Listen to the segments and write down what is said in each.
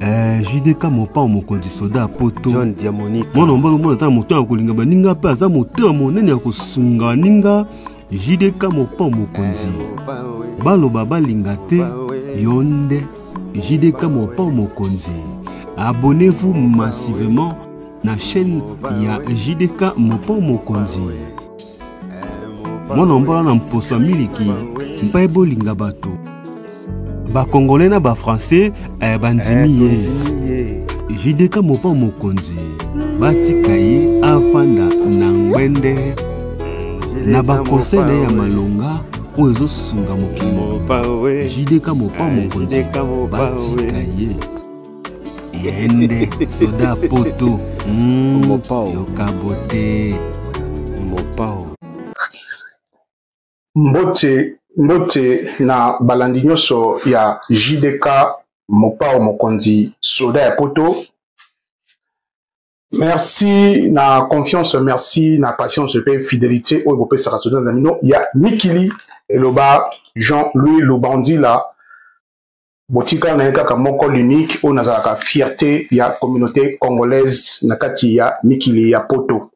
Eh, JDK mopao mokonzi soda ya poto John Diamonica mwana mobali omona ata na motema ya kolinga baninga mpe aza motema monene ya kosunga baninga JDK mopao mokonzi eh, baloba balinga te yo nde JDK mopao mokonzi abonnez-vous massivement na chaîne ya JDK mopao mokonzi mwana mbola na mposo ya miliki mpe bolinga bato bakongole na bafrançais eh, bandimi ye eh, jdk mopa mokonzi batika ye afanda na ngwende na bakonseil na ye ya malonga oyo ezosunga mokili jdk mopa eh, mokonzi batika ye yende soda poto mm, yoka bote mopao Mbote mbote na balandi nyonso ya JDK Mopao Mokonzi soda ya poto. Merci na confiance, merci na patience pe fidelité oyo bopesaka soda na bino ya mikili eloba Jean-Louis Lubandila botika na ye kaka moko l'unique oyo nazalaka fierté ya communauté congolaise na kati ya mikili ya poto.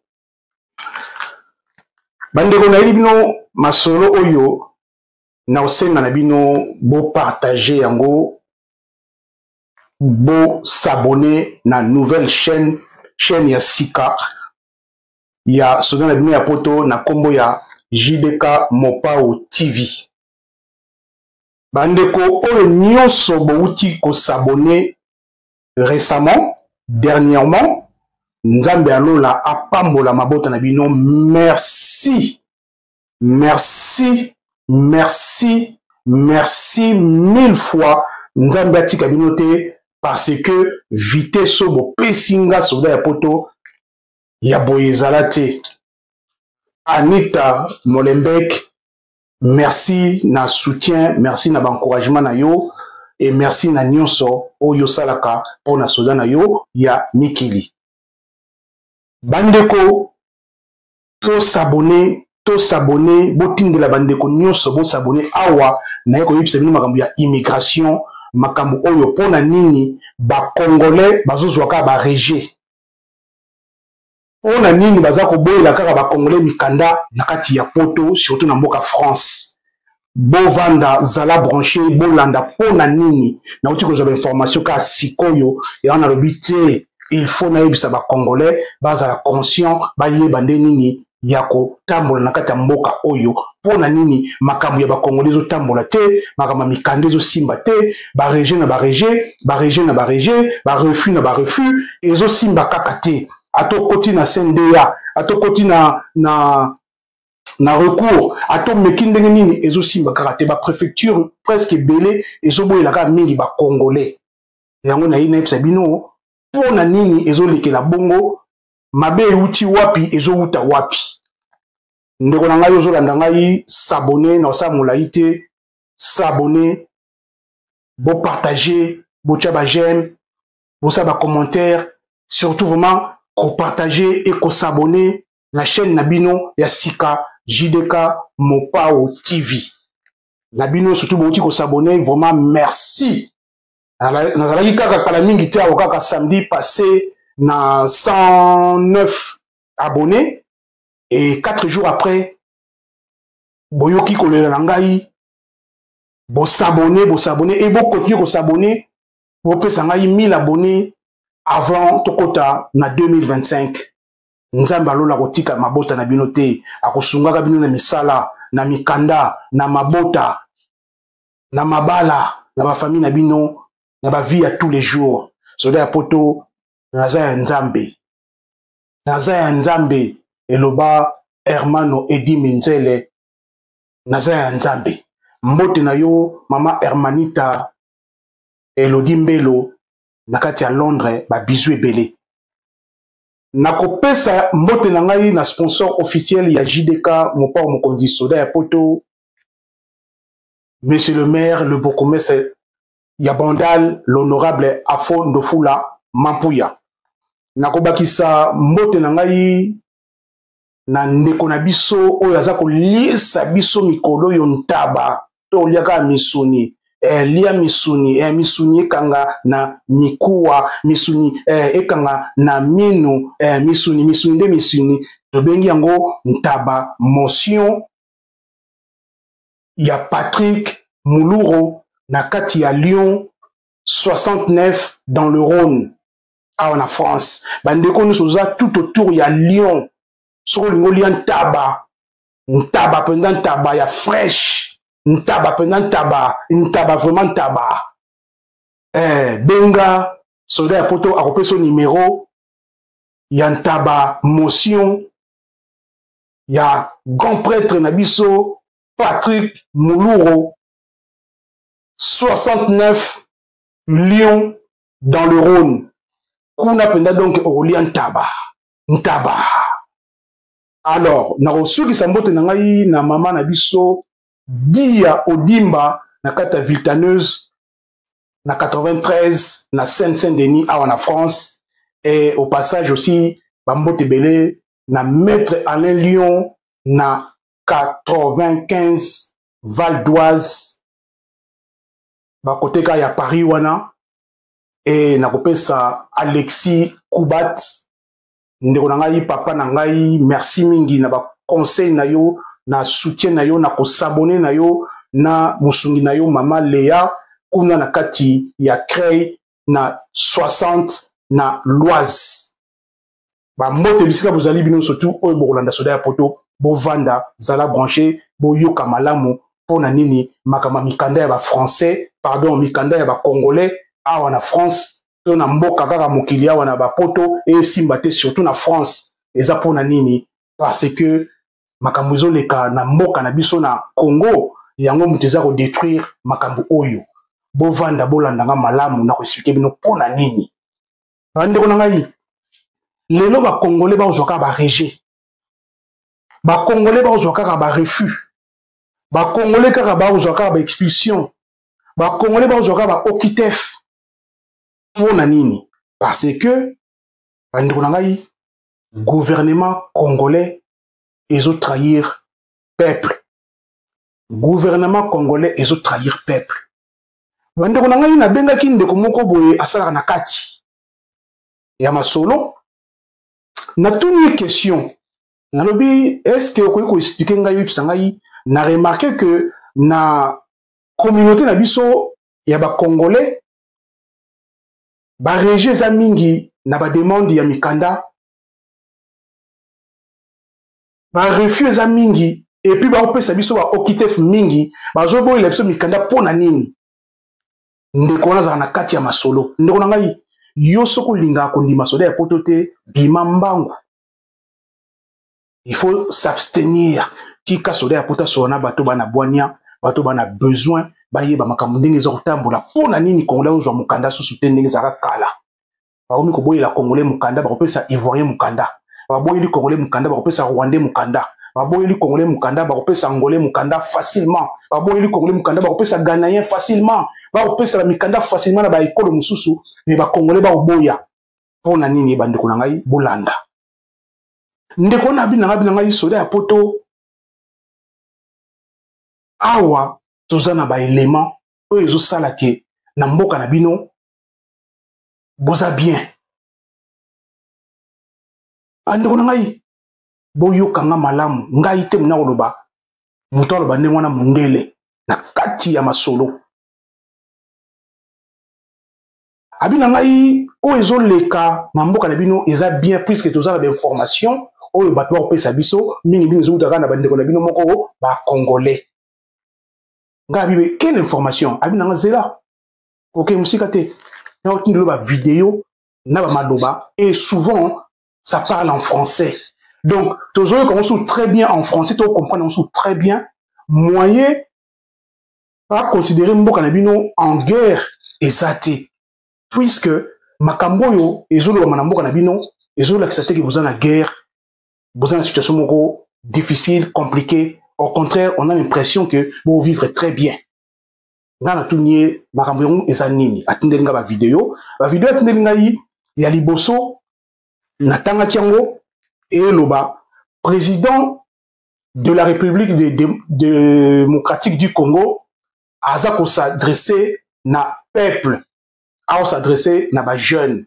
Bandeko nayeli bino masolo oyo nakosenga na bino bopartage yango bosabone na nouvelle chaîne chaîne ya sika ya soda na bino ya poto na nkombo ya JDK Mopao TV. Bandeko oyo nyonso bowuti kosabone récemment dernièrement nzambe ya lola apambola mabota na bino merci merci merci merci mille fois nzambe atika bino te parce que vitesse oyo bopesi nga soda ya poto ya boye ezala te anita molembek merci na soutien merci na baencouragement na yo et merci na nyonso oyo osalaka mpo na soda na yo ya mikili bandeko tosabone tosabone botindela bandeko nyonso bosabone awa naye koyebisa bino makambo ya immigration makambo oyo mpo na nini bacongolais bazozwa kaka barejet Mpo na nini baza koboyela kaka ba congolais mikanda na kati ya poto surtout na mboka France? Bovanda zala branche bolanda mpo na nini nauti kozwa ba information kaka sikoyo yango nalobi te il faut nayebisa ba congolais bazala conscient bayeba nde nini ya kotambola na kati ya mboka oyo mpo na nini makambo ya bakongoli ezotambola te makambo ya mikanda ezosimba te barejet na barejet barejet na barejet barefus na barefus ezosimba kaka te ata okoti na cnda ata okoti na, na, na recours ata omeki ndenge nini ezosimba kaka te baprefecture presque ebele ezoboyela kaka mingi bacongolais yango naye nayebisa bino mpo na nini ezolekela bongo mabe euti wapi ezowuta wapi ndeko na ngai ozolanda ngai s'abonner na osala molai te s'abonner bopartage botya ba j'aime bosala ba commentaire surtout vraiment kopartage et kosabonner na chaîne na bino ya sika JDK Mopao TV na bino surtout bouti kosabonner vraiment merci nazalaki kaka kala mingi te awa kaka samedi passé na 109 abonnés et 4 jours après boyoki kolela na ngai bosabone bosabone e bokontinue kosabone bopesa ngai 1000 abonnés avant tokota na 2025 nzambe alola kotika mabota na bino te akosungaka bino na misala na mikanda na mabota na mabala na bafamille na bino na bavie ya tous les jours soda ya poto naza ya nzambe naza ya nzambe eloba hermano edi minzele naza ya nzambe mbote na yo mama hermanita elodi mbelo na kati ya londres babizu ebele nakopesa mbote na ngai na sponsor officiel ya jdk mopao mokonzi soda ya poto Monsieur le maire, le bourgmestre ya Bandal, l'honorable Afo Ndofula Mampuya. Nakobakisa mbote na ngai na ndeko na biso oyo aza koliesa biso mikolo oyo ntaba to oliaka misuni. eh, lia misuni, eh, misuni ekanga na mikuwa, misuni, eh, ekanga na minu, eh, misuni, misuni nde misuni. Tobengi yango ntaba motion ya Patrick Muluro na kati ya Lyon 69 dans le Rhône awa na France. Bandeko nyonso oza tout autour ya Lyon, soki olingi olia ntaba, ntaba mpenza, ntaba ya fresh, ntaba mpenza, ntaba, ntaba vraiment ntaba, benga soldat ya poto, akopesa numero ya ntaba motion ya grand prêtre na biso Patrick Muluro, 69 Lyon dans le Rhône. Kuna mpenza donc okolia ntaba, ntaba. Alors nakosukisa mbote na ngai na mama na biso Dia Odimba na kati ya Viltaneuse na 93 na Saint-Saint-Denis awa na France. Et au passage aussi bambote ebele na maître Alain Lyon na 95 Val d'Oise, bakoteka ya Paris wana. E nakopesa Alexis Kubat, ndeko na ngai, papa na ngai, merci mingi na baconseil na yo, na soutien na yo, na kosabone na yo, na mosungi na yo mama Lea kuna na kati ya Creil na 60 na Loise. Bambote bisika bozali bino, surtout oyo bokolanda soda ya poto, bovanda, zala branché, boyoka malamu mpo na nini makambo ya mikanda ya bafrançais, pardon, mikanda ya bacongolais awa na France to na mboka kaka mokili awa na bapoto esimba te, surtout na France. Eza mpo na nini? Parce que makambo ezoleka na mboka na biso na Congo, yango moto eza kodétruire makambo oyo. Bovanda, bolanda nga malamu, na koexplike bino mpo na nini. Bandeko na ngai, lelo bakongole bazwa kaka barejet, bakongole bazwa kaka barefus, bakongole kaka bazwa kaka baexpulsion, bakongole bazwa kaka baokitef. Mpo na nini? Parce que bandeko na ngai, gouvernement congolais ezotrahir peuple, gouvernement congolais ezotrahir peuple. Bandeko na ngai, nabengaki ndeko moko boye asalaka na kati ya masolo, natuni ye question, nalobi: est ce que okoki koexplike ngai, oyebisa ngai, na remarke que na communauté na biso ya bacongolais barejet eza mingi na bademande ya mikanda, barefus eza mingi, et puis baopesa biso baokitef mingi, bazoboyela biso mikanda, mpo na nini? Ndeko wana azala na kati ya masolo. Ndeko na ngai, yo soki olingaka kondima soda ya poto te, bima mbangu. Il faut s'abstenir. Tika soda ya poto asola na bato bana bwania, bato bana besoin bayeba makambo ndenge eza kotambola. Mpo na nini congolais ozwa mokanda susu te ndenge ezalaka kala? Bakomi koboyela congolais mokanda, bakopesa ivoirien mokanda. Baboyeli congolais mokanda, bakopesa rwandais mokanda. Baboyeli congolais mokanda, bakopesa angolais mokanda facilement. Baboyeli congolais mokanda, bakopesa ghanéen facilement. Bakopesa bamikanda facilement na baekolo mosusu, me bacongolais bakoboya. Mpo na nini? Bandeko na ngai, bolanda ndeko wana. Abi na ngai, soda ya poto, awa toza na baelema oyo ezosala ke na mboka na bino boza bien. Bandeko na ngai, boyokanga malamu, ngai te mona koloba, moto aloba ndenge wana mondele na kati ya masolo. Abi na ngai, oyo ezoleka na mboka na bino eza bien, puisque toza na bainformation oyo bato bakopesa biso mingimingi ezowuta kaka na bandeko na bino moko bacongolais. Ngai abibe: quelle information? Abi na nga: zela, oke mosika te, naotindelo bavideo na bamaloba, et souvent ça parle en français, donc tozoyoka yango su très bien en français, tocomprendre yango su très bien. Moyen baconsidere mboka na bino en guerre eza te, puisque makambo oyo ezolobama na mboka na bino ezolakisa te ke boza na guerre, boza na situation moko difficile, compliquée. Au contraire, on a l'impression que bovivre très bien. Ngai natuni ye makambo yango eza nini. Atindeli ngai bavideo, bavideo atindeli ngai ya liboso, natangaki yango, eloba: président de la République démocratique du Congo. Aza kosadresse na peuple, aosadresse na bajeune.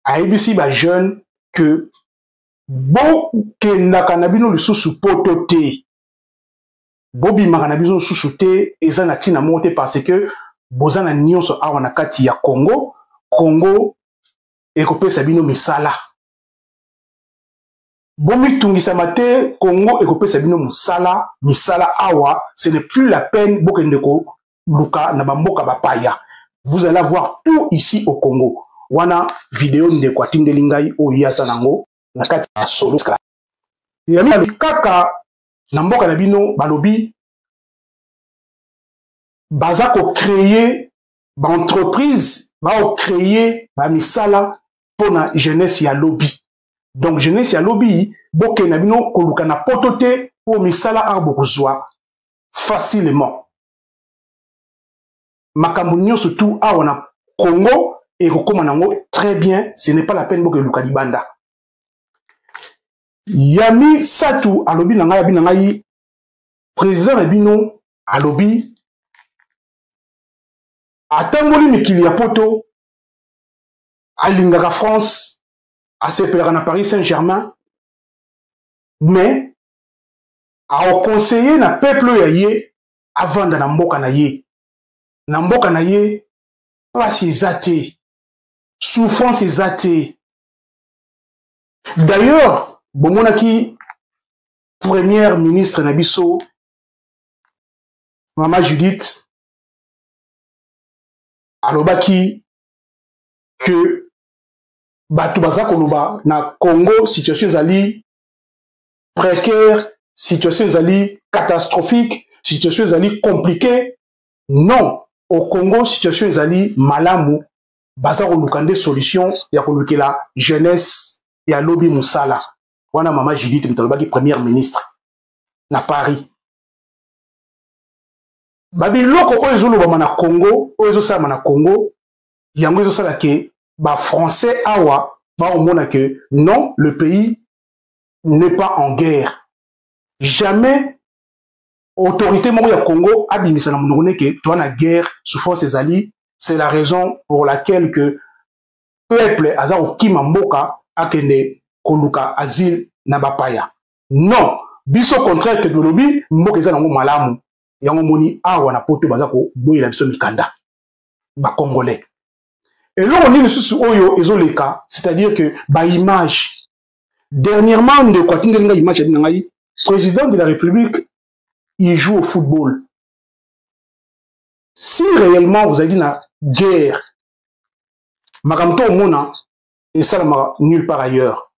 Ayebisi bajeune que bokendaka na bino lisusu poto te, bobimaka na biso lisusu te, eza na ntina moko te, parce que boza na nyonso awa na kati ya Congo. Congo ekopesa bino misala, bomitungisama te, Congo ekopesa bino mosala, misala awa. Ce n'est plus la peine bokende koluka na bamboka bapaya, vous allez avoir tout ici au Congo. Wana video ndeko atindeli ngai oyo ye aza nango na kati ya solo ya kaka na mboka na bino. Balobi baza kocreye baentreprise, baocreye bamisala mpona jeunesse ya lobi. Donc jeunesse ya lobi, bokende na bino koluka na poto te, mpo misala awa bokozwa facilement. Makambo nyonso tu awa na Congo ekokóma nango très bien, ce n'est pas la peine bokeluka libanda. Ya misato, alobi na ngai, abi na ngai, président na bino alobi atamboli mikili ya poto, alingaka France, asepelaka na Paris Saint Germain, mais aoconseille na peuple oyo ya ye avanda na mboka na ye. Na mboka na ye place eza te, souffrance eza te. D'ailleurs bomonaki première ministre na biso, Mama Judith, alobaki que bato baza koloba na Congo situation ezali précaire, situation ezali catastrophique, situation ezali compliquée. Non, au Congo situation ezali malamu, baza koluka nde solution ya kolukela jeunesse ya lobi mosala. Wana Mama Judith moto alobaki, première ministre na Paris. Babiloko oyo ezolobama na Congo, oyo ezosalama na Congo, yango ezosala ke bafrançais awa baomona ke non, le pays n'est pas en guerre. Jamais autorité moko ya Congo abimisa na monoko neke toa na guerre, souffrance ezali. C'est la raison pour laquelle que peuple aza kokima mboka, akende koluka asile na bapaya. Non, biso contraire ke tolobi mboka eza nango malamu. Yango moni awa na poto baza koboyela biso mikanda, bacongolais. Eloko nini lisusu oyo ezoleka? C'est-à-dire que baimage dernièrement, ndeko atindeli ngai image, abi na ngai président de la République, il joue au football. Si réellement vous avez na guerre, makambo to omona esalamaka nulle part ailleurs.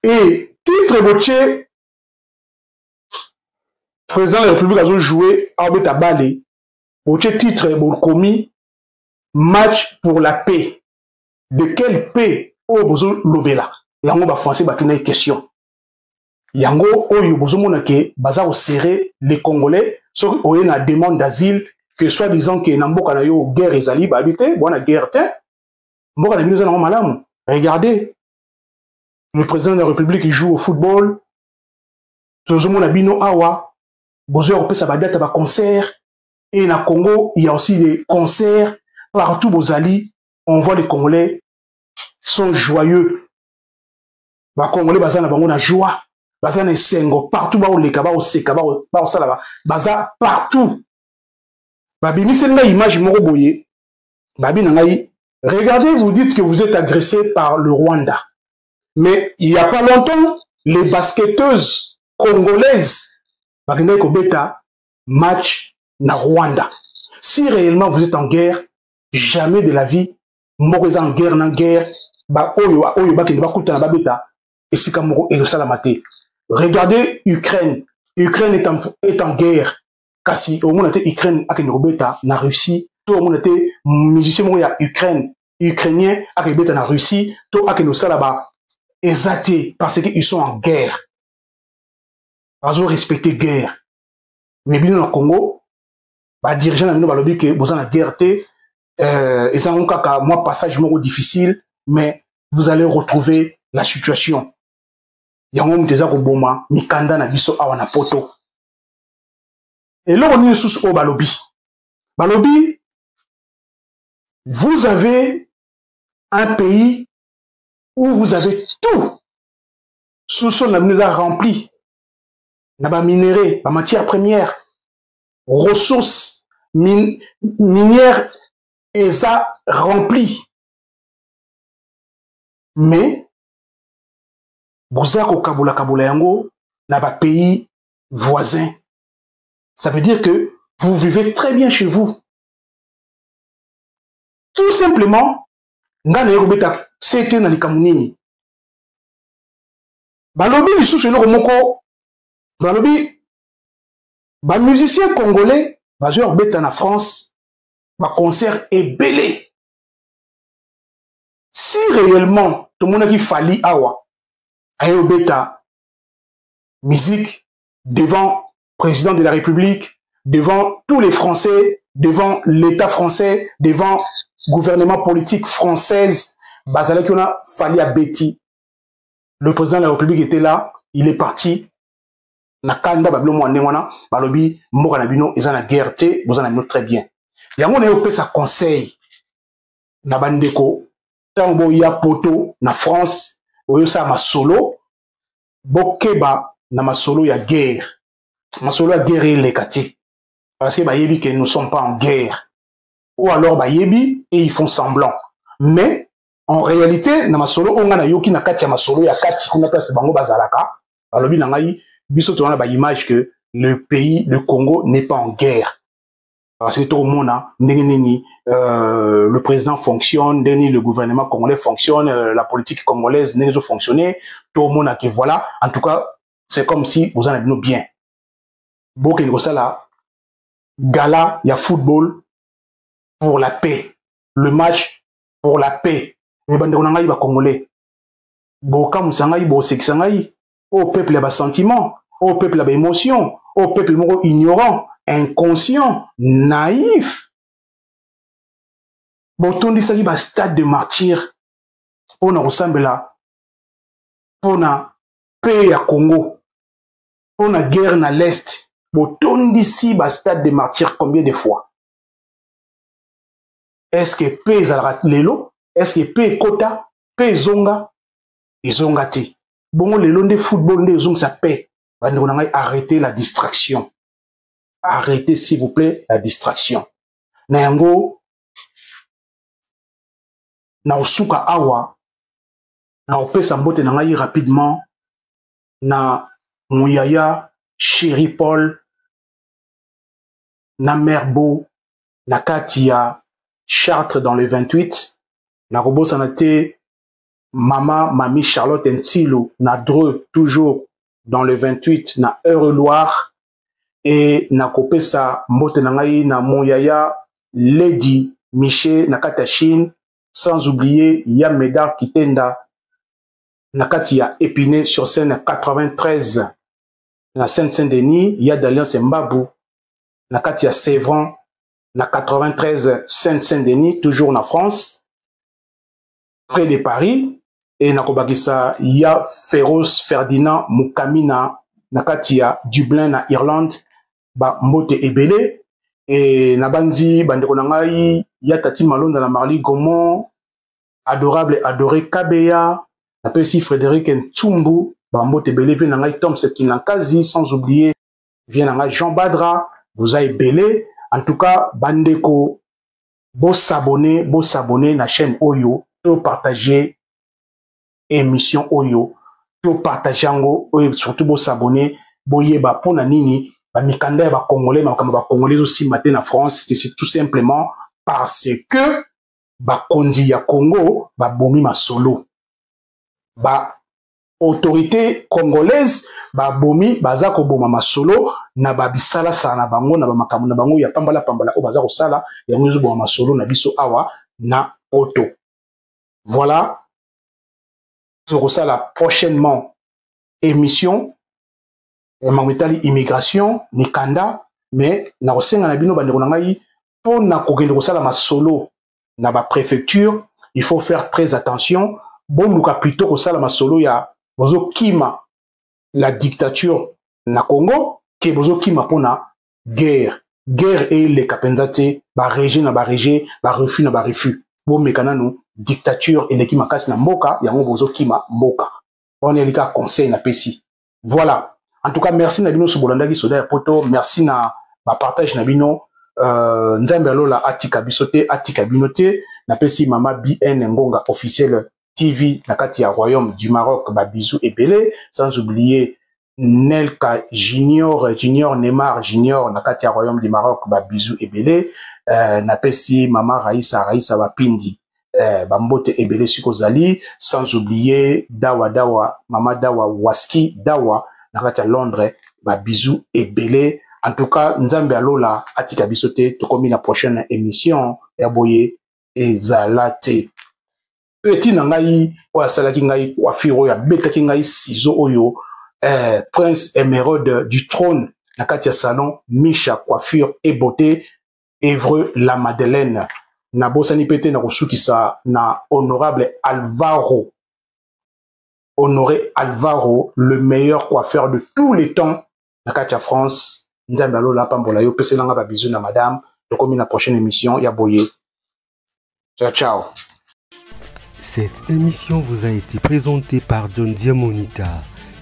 Et titre botie président de la République azojouer, aobeta bale, botie titre, bokomi "Match pour la paix". De quelle paix oyo bozolobela? Yango bafrançais batuna ye question. Yango oyo bozomona ke baza koserrer les Congolais. Soki oye na demande d'asile, que soit disant ke na mboka na yo guerre ezali, bayebi te bwana guerre te, mboka na bino eza nango malamu. Regardez, le président de la République joue au football. Tozomona bino awa bozoya kopesa badate ya baconcert. Et na Congo, il y a aussi des concerts partout. Bozali, on voit les Congolais sont joyeux, bacongolais baza na bango na joie, baza na esengo partout, baoleka, baoseka, baosala, baza partout. Babimiseli ngai image moko boye, babi na ngai: "Regardez, vous dites que vous êtes agressé par le Rwanda, mais il y a pas longtemps les basketteuses congolaises bakendaki kobeta match na Rwanda. Si réellement vous êtes en guerre, jamais de la vie mboka eza en guerre na guerre, baoyo oyo bakende bakutana, babeta esika moko, ezosalama te. Regardez Ukraine, Ukraine est en guerre, kasi omona te Ukraine akende kobeta na Russie, to omona te musicien moko ya Ukraine, ukrainien, akende kobeta na Russie to akende kosala ba eza te, parce que ils sont en guerre, bazo respecter guerre. Mais bino na Congo, badirigeant na bino balobi ke boza na guerre te, eza yango kaka mwa passage moko difficile, mais vous allez retrouver la situation." Yango moto eza koboma mikanda na biso awa na poto. Eloko nini lisusu oyo balobi? Balobi, vous avez un pays où vous avez tout. Sous-sol na bino eza rempli na baminerais, bamatière première, ressources minières eza rempli, mais boza kokabolakabola yango na bapays voisins. Ça veut dire que vous vivez très bien chez vous. Tout simplement, nga naye kobeta sete na likambo nini. Balobi lisusu eloko moko, balobi bamusicien congolais bazwi kobeta na France baconcert ebele. Si réellement tomonaki Fally awa aye kobeta musique devant président de la République, devant tous les Français, devant l'État français, devant gouvernement politique française, bazalaki wana, Fally abeti, le président de la République était là, il est parti na kanda. Babilo mwa ndenge wana, balobi mboka na bino eza na guerre te, boza na bino très bien. Yango naye opesa conseil na bandeko: ntango boya Poto, na France, oyosala masolo, bokeba na masolo ya guerre. Masolo ya guerre eleka te, parce que bayebi que nous sommes pas en guerre, ou alors bayebi et ils font semblant. Mais en réalité, na masolo oyo ngai nayoki na kati ya masolo ya kati kuna, place bango bazalaka, balobi na ngai, biso toza na baimage que le pays, le Congo, n'est pas en guerre, parce que tokomona ndenge nini le président fonctionne, ndenge nini le gouvernement congolais fonctionne, la politique congolaise ndenge ezofonctionner. Tokomona que voilà, en tout cas, c'est comme si boza na bino bien. Bokende kosala gala ya football pour la paix, le match pour la paix. Mais bandeko na ngai bacongolais, bokamwisa ngai, bosekisa ngai. Oyo peuple ya basentiment, oyo peuple ya baémotion, oyo peuple moko ignorant, inconscient, naïf. Botondisaki bastade de martyr mpona kosambela mpona paix ya Congo, mpona guerre na l'Est. Botondisi bastade de martyr combien de fois? Est ce que paix ezalaka lelo? Est ce que paix ekota? Paix ezonga? Ezonga te. Bongo lelo nde football nde ezongisa paix? Bandeko na ngai, arrêtez la distraction, arrêtez s'il vous plaît la distraction. Na yango, na kosuka awa, na kopesa mbote na ngai rapidement na Muyaya Chéri Paul na Merbo na kati ya Chartres dans le 28. Nakobosana te mama Mami Charlotte Ntilu na Dreux, toujours dans le 28, na Eure-Loire. E nakopesa mbote na ngai na Moyaya Lady Miché na kati ya Chine, sans oublier ya Medar Kitenda na kati ya Épinay sur Seine 93, na Seine-Saint-Denis, ya d'Alliance Mbabu na kati ya Sevran na 93 Seine-Saint-Denis, toujours na France, près de Paris. E nakobakisa ya Feroz Ferdinand Mukamina na kati ya Dublin na Irlande, bambote ebele. E nabandi bandeko na ngai ya Tati Malonda na Marli Gomon, adorable adoré Kabeya, napesi Frédéric Ntsumbu bambote ebele, vie na ngai Tom Sekinankazi, sans oublier vie na ngai Jean Badra. Boza ebele. En tout cas, bandeko, bosabonner, bosabonner na chaîne oyo, to partager émission oyo, to partage yango oyo, surtout bosabonner, boyeba mpona nini bamikanda ya bacongolais, makambo ya bacongolais ezosimba te na France. C'est tout simplement parce que bakonzi ya Congo babomi masolo, ba autorité congolaise babomi, baza koboma masolo na babisalasala na bango, na bamakambo na bango ya pambala pambala oyo baza kosala. Yango ezoboma masolo na biso awa na Poto. Voilà, tokosala prochainement émission ya makambo etali immigration, mikanda. Mais nakosenga na bino, bandeko na ngai, mpo na kokende kosala masolo na bapréfecture, il faut faire très attention. Boluka plutôt kosala masolo ya bozokima la dictature na Congo ke bozokima mpona guerre. Guerre eleka mpenza te, ba rejet na ba rejet, ba refus na ba refus. Bomeka nanu, dictature eleki makasi na mboka yango, bozokima mboka wana. Elika conseil napesi, voilà. En tout cas, merci na bino so bolandaki Soda ya Poto. Merci na bapartage na bino. Nzambe alola atika biso te, atika bino te. Napesi mama Bn Ngonga Officiel TV na kati ya Royaume du Maroc babisous ebele, sans oublier Nelka Junior, Junior Neymar Junior na kati ya Royaume du Maroc, babisous ebele. Napesi mama Raisa, Raisa Bapindi, bambote ebele siko ozali, sans oublier Dawa Dawa, mama Dawa Waski Dawa na kati ya Londres, babisous ebele. En tout cas, Nzambe alola atika biso te. Tokomi na prochaine émission ya boye ezala te. Petit na ngai oyo asalaki ngai coiffure, oyo abetaki ngai ciseau oyo, Prince Émeraude du Trône na kati ya salon Misha Coiffure et Beauté, Évreux la Madeleine. Nabosani mpe te na kosukisa na honorable Alvaro, Honoré Alvaro, le meilleur coiffeur de tous les temps na kati ya France. Nzambe alola apambola yo. Opeselanga babisous na madame. Tokomi na prochaine émission ya boye. Ciao ciao. Cette émission vous a été présentée par John Diamonica.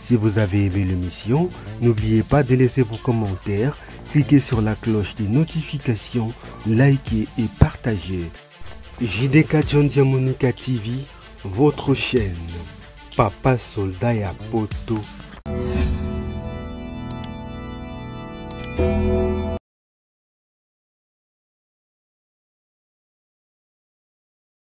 Si vous avez aimé l'émission, n'oubliez pas de laisser vos commentaires, cliquez sur la cloche des notifications, likez et partagez. JDK John Diamonica TV, votre chaîne. Papa Soldat ya Poto.